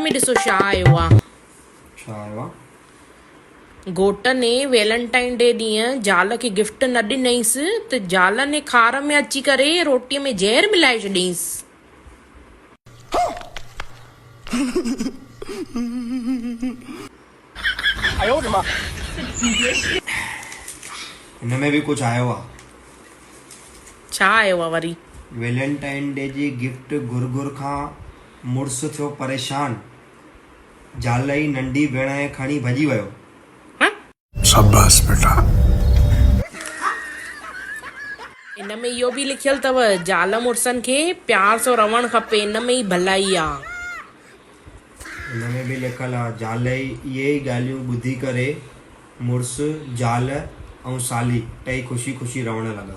۾ ڏسو ڇا آيو آ. ڇا آيو آ؟ گهوٽ ني ويلنٽائن ڊي ڏينهن زال کي گفٽ نه ڏنئيس ته زال ني خار ۾ اچي ڪري روٽيء ۾ زهر ملائي ڇڏيائينس. هن ۾ به ڪجهه آيو آ. ڇا آيو آ وري؟ ويلنٽائن ڊي جي گفٽ گهر گهر کان مڙس ٿيو پريشان، زال ئي ننڍي ڀيڻ کي کڻي ڀڄي ويو. شاباس بيٽا. ان ۾ اهو به لکيل اٿو زال مڙسن کي پيار سان رهڻ کپي ان ۾ ئي ڀلائي آ. ان ۾ به لکيل آ زال ئي اهي ئي ڳالهيون ٻڌي ڪري مڙس، زال ۽ سالي ٽئي خوشي خوشي رهڻ لڳا.